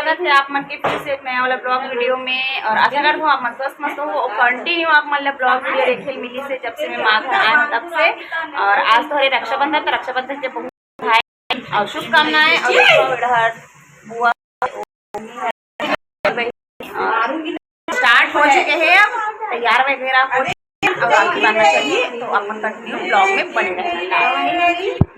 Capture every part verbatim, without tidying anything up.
स्वागत है आप मन के फिर से एक नया वाला ब्लॉग वीडियो में। और आशा करत हूँ आप मन स्वस्थ मस्त हो और कंटिन्यू आप मन ला ब्लॉग वीडियो देखे मिली से जब से मैं माँ घर आए हूँ तब से। और आज तो हरे रक्षाबंधन, तो रक्षाबंधन के बहुत बधाई और शुभकामनाएं। और देखो इधर बुआ स्टार्ट हो चुके हैं, अब तैयार वगैरह हो चुके हैं। अब राखी बांधना चाहिए, तो अपन कंटिन्यू ब्लॉग में बने रहना।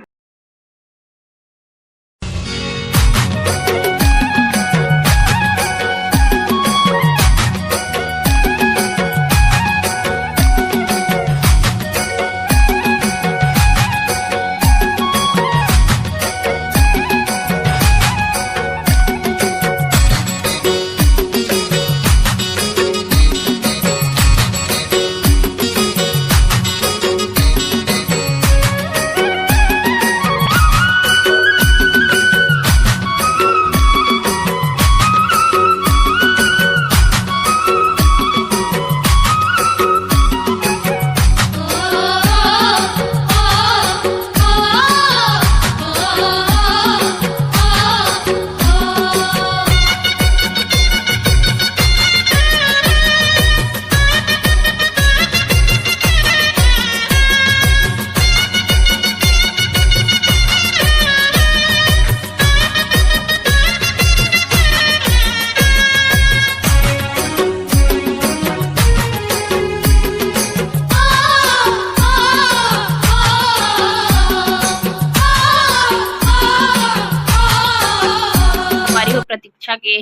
हमारी हो प्रतीक्षा के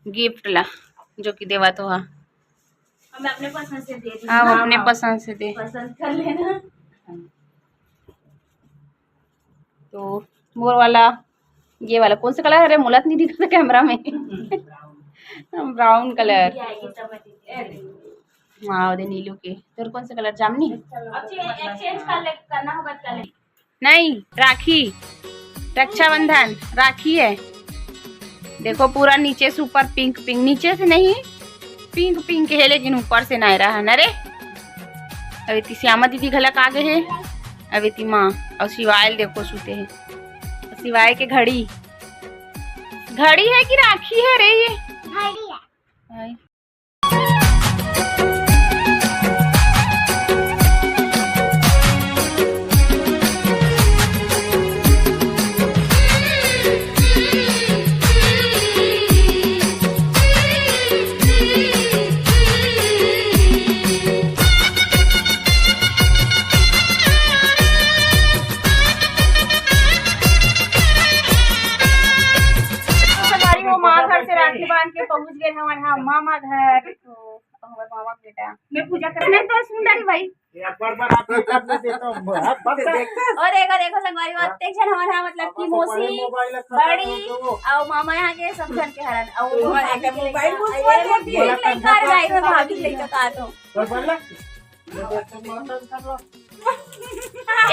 गिफ्ट ला, जो कि देवा तो हा। हम अपने पसंद से दे दी। आप अपने पसंद से दे। पसंद कर लेना। तो मोर वाला, ये वाला कौन सा कलर है? अरे, मोला तो नहीं दिखता कैमरा में। Brown colour. ये आएगी समझ लीजिए। हाँ, ओदे नीलू के। तोर कौन सा कलर? जामनी? अब चे-, एक्सचेंज कर ले, करना होगा तो कर ले। नहीं, राखी, रक्षाबंधन, राखी है। देखो, पूरा नीचे से ऊपर पिंक पिंक, नीचे से नहीं, पिंक पिंक है, लेकिन ऊपर से नहीं रहा ना रे। अभी ती श्यामा दीदी घलक आ गए है। अभी ती माँ और शिवाय देखो, सूते हैं। शिवाय के घड़ी, घड़ी है कि राखी है रे ये? घड़ी है। हाय। संगवारी हो, माँ घर से राखी बांध के पहुंच गए हमारे यहाँ मामा घर। तो हमारे मामा के बेटा, मैं पूजा कर, मैं तो सुन रही भाई। ये एक बार, बार आप देता हूँ, आप बस। और एक, और एक संगवारी हो, अतेक झन हमारे यहाँ, मतलब कि मौसी, बड़ी, और मामा यहाँ के सब झन के हरन, और तो वहाँ एक mobile, mobile, mobile, mobile, mobile, mobile, mobile, भाभी लेके का तो।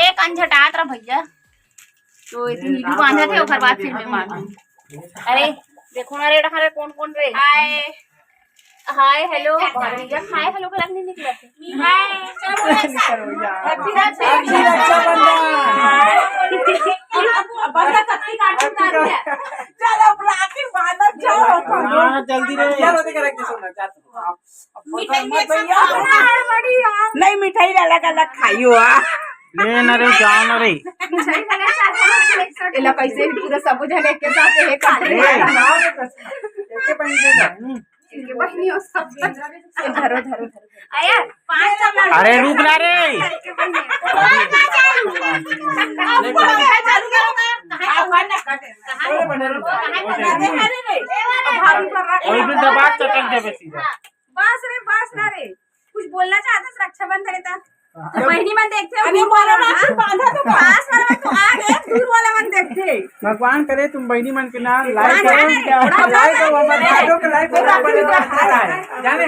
एक अनझटात रह भैया। तो इतनी नीलू बांधत है, ओकर बाद फिर मैं बांधूं। अरे, देखो ना रे, डहारे कौन कौन रे? हाय। हाय, हेलो। भैया, हाय, हेलो का लग नहीं निकला। हाय, चलो, चलो, यार। Happy रक्षाबंधन। अब बंदा कत्ती काट के उतार दिया। चलो, अब राखी बांधत जाओ। हाँ, जल्दी रे। यार, ओदे के रख दे, सुन ना, जा तू। अब मीठे पत्थर मत भैया। नहीं, मिठाई अलग अलग खाइयो, आ। ले ना रे, जाओ ना रे। एला कैसे पूरा सब जन एक के साथ एक ए। एके बहिनी हो सब। धरो, धरो, धरो। आया, पाँच सौ अरे रुक ना रे। ओही दिन दबा चटक देबे सीधा। बस रे, बस ना रे, कुछ बोलना चाहत हस रक्षाबंधन हे त? तो बहिनी मन देखथे, अरे दूर वाला मन, बांधा तो बा। पास वाला मन तो आ गए, दूर वाला मन देखथे। भगवान करे तुम बहिनी मन के नाम लाइक करो, लाइक करो, हमर भाइयों के लाइक करो, बड़े बड़े जाने।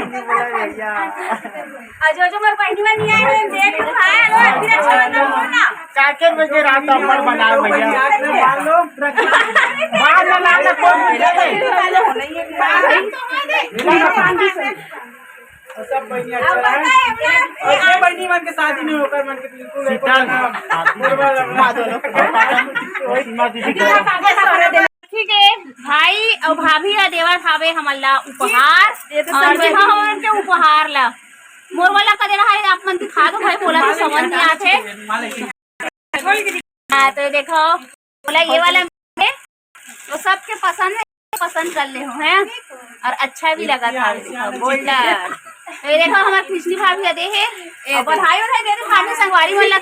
अजो जो मोर बहिनी मन नहीं आए, देख लो, हाय, हेलो, हैप्पी रक्षाबंधन बोल ना। चाचा में के रात अम्मड़ बना भैया। मान लो, बाहर ना लाना कोई नहीं। सब बढ़िया चला है। और ये बहिनी मन के शादी में होकर मन के बिल्कुल शीतल। ठीक है। भाई अउ भाभी ह देवत हावे हमन ला उपहार। ये तो और संजय देखो हमन के उपहार ला। मोर वाला का देना है, आप मन दिखा दो भाई, मोला तो समझ नहीं आथे। हाँ, तो देखो, मोला ये वाला है, तो सबके पसंद है, पसंद कर ले हो, हैं? और अच्छा भी लगा था, देखो, गोल्डन। तो ये देखो, हमारे कृष्णी भाभी दे है, और बधाई, बधाई दे दे, भाभी संगवारी वाला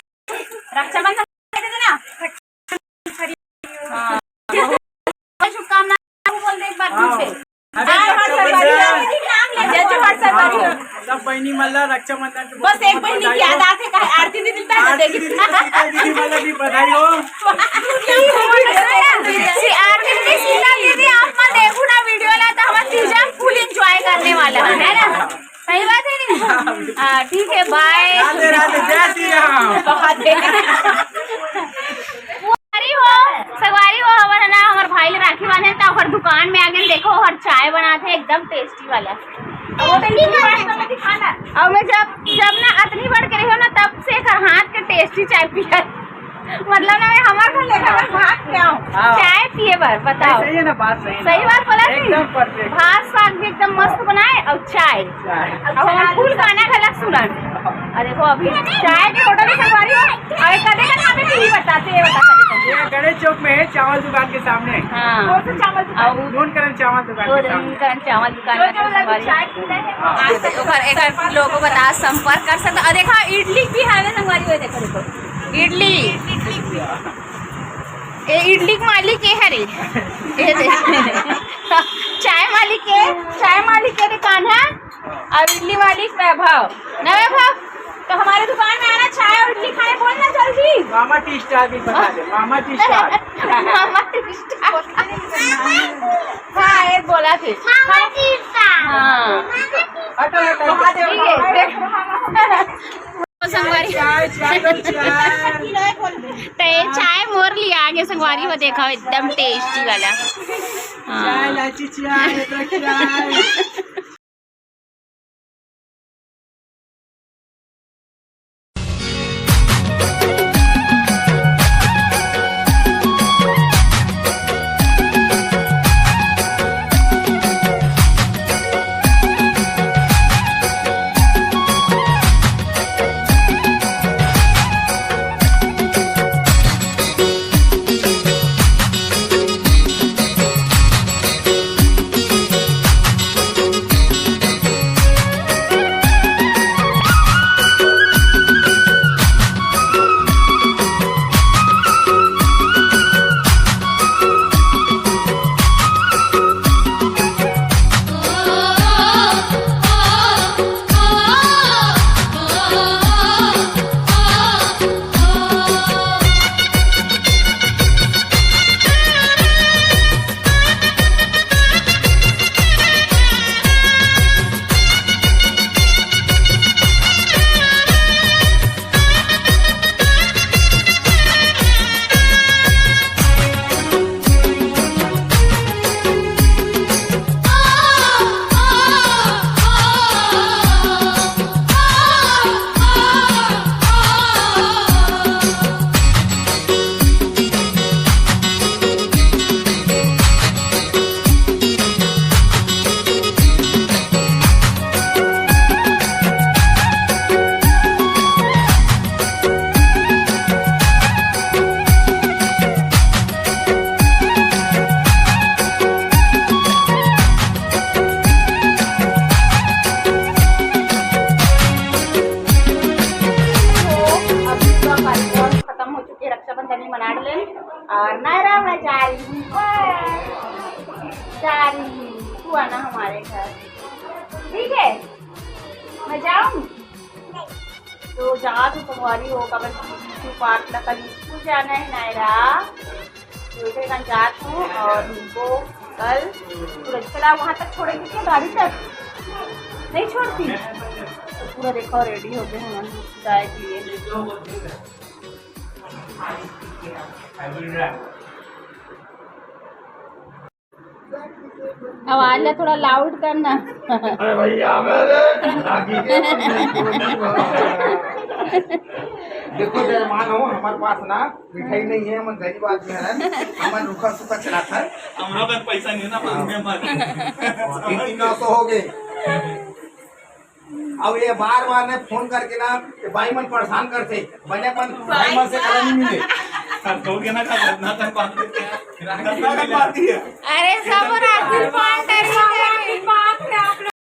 रक्षाबंधन दे देना। हाँ। शुभकामना बोल दे एक बार फिर से। अरे, हाँ, हाँ, रक्षाबंधन। जय जोहार, संगवारी हो। हाँ, सब बहिनी मन ला रक्षाबंधन के बस बहुत एक बहुत बहिनी की बधाई हो। याद आथे, काहे आरती दीदी ला आरती देखी। दीदी को, शीतल दीदी मन ला भी बधाई हो। आरती दीदी, शीतल दीदी, आप मन देखो ना वीडियो ला, तो हमर तीजा full enjoy करने वाला है, है ना? सही बात है नहीं? हाँ, ठीक है, बाय। राधे राधे, जय श्री राम। संगवारी हो, संगवारी हो, हमर है ना, हमर भाई ले राखी बांधे, त ओकर दुकान में आगे देखो, हर चाय बनाथे एकदम टेस्टी वाला। अब वो तो इतनी बार तो मैं दिखाना। अब मैं जब, जब ना अतनी बड़ के रही हो ना, तब से एकर हाथ के टेस्टी चाय पिया। मतलब ना, मैं हमर घर ले हमर भात पियाऊं, हाँ। चाय पिए बर, बताओ। सही है ना, बात सही है। सही बात बोला कि एकदम perfect। भात साग भी एकदम मस्त बनाए और चाय। चाय। अब हम full गाना घलक सुनन। अरे देखो, अभी चाय के order ही संगवारी हो। अरे कदे का नाम है, टीवी बताते हैं, बता कदे का। ये गणेश चौक में है, चावल दुकान के सामने। हाँ। कौन सा चावल दुकान? अब नून करण चावल दुकान के सामने। नून करण चावल दुकान जो, के जो संगवारी। चाय पीना है, हाँ। हाँ, तो ओकर, एकर लोगो बता, संपर्क कर सकता। और देखा, इडली भी है संगवारी, वो देखो, देखो। इडली। ए, इडली के मालिक ए हरे। ए दे। चाय मालिक के, चाय मालिक के दुकान है। और इडली मालिक वैभव। ना वैभव, तो हमारे दुकान में आना, चाय और इडली खाने, बोलना जल्दी। मामा टी स्टाल भी बता दे, मामा टी स्टाल। मामा टी स्टाल। हाँ, ये बोला थे। मामा टी स्टाल। हाँ। हटो, हटो, हटो। ठीक है, देख। संगवारी। चाय, चाय, चाय। तो ये चाय मोर लिए आगे संगवारी हो, देखा एकदम टेस्टी वाला। हाँ। चाय, लाची चाय, अदरक चाय। तो अभी पूरा कार्यक्रम खत्म हो चुके, रक्षाबंधन भी मना लेन। और नायरा, मैं जा रही हूँ, जा रही हूँ, तू आना हमारे घर, ठीक है? मैं जाऊँ? तो जा तो संगवारी हो, काबर कि पार्क ला कल स्कूल जाना है नायरा। तो इधर कन जात हूँ और उनको कल पूरा चला वहाँ तक छोड़ेगी क्या, गाड़ी तक? नहीं छोड़ती। तो पूरा देखो, रेडी हो गए हम जाए के लिए। आवाज ला थोड़ा लाउड करना। अरे भैया, मेरे देखो जजमान हो, हमर पास ना मिठाई नहीं है, हमन गरीब आदमी हरन, हमन रुखा सुखा चलाथन। हमरा कन पैसा नहीं ना, मांग में मत। तीन तीन नौ सौ हो गए। अब ये बार बार ने फोन करके ना, ये बाई मन परेशान करथे, बने अपन भाई मन से कला नहीं मिले। अब तो के ना का बदना तक बात करते हैं। बदना तक बात ही है। अरे सब राखी बांट रही है।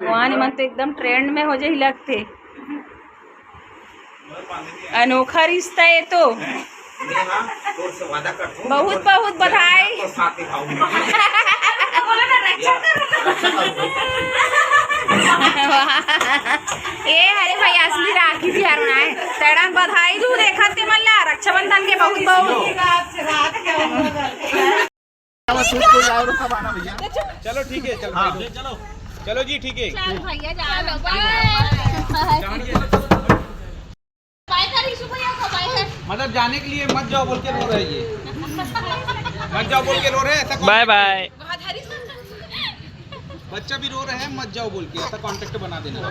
भगवान, ये मन तो एकदम ट्रेंड में हो जाही लगथे। अनोखा रिश्ता ये तो। नेहा, तोर से वादा करथों, बहुत, बहुत बधाई। तोर साथ निभाऊंगी। ए, अरे भाई, असली राखी तिहार मनाए। तेड़ा बधाई दू, देखत ते मन ला रक्षाबंधन के बहुत, बहुत। चलो, ठीक है, चलो, हाँ। चलो, चलो जी, ठीक है। चल भैया, जा। बाय कर, ईशु भैया को बाय कर। मतलब, जाने के लिए मत जाओ बोल के रो रहे हैं ये। मत जाओ बोल के रो रहे हैं, ऐसा कौन बाय बाय। बच्चा भी रो रहे हैं, मत जाओ बोल के, ऐसा कॉन्ट्रैक्ट बना देना।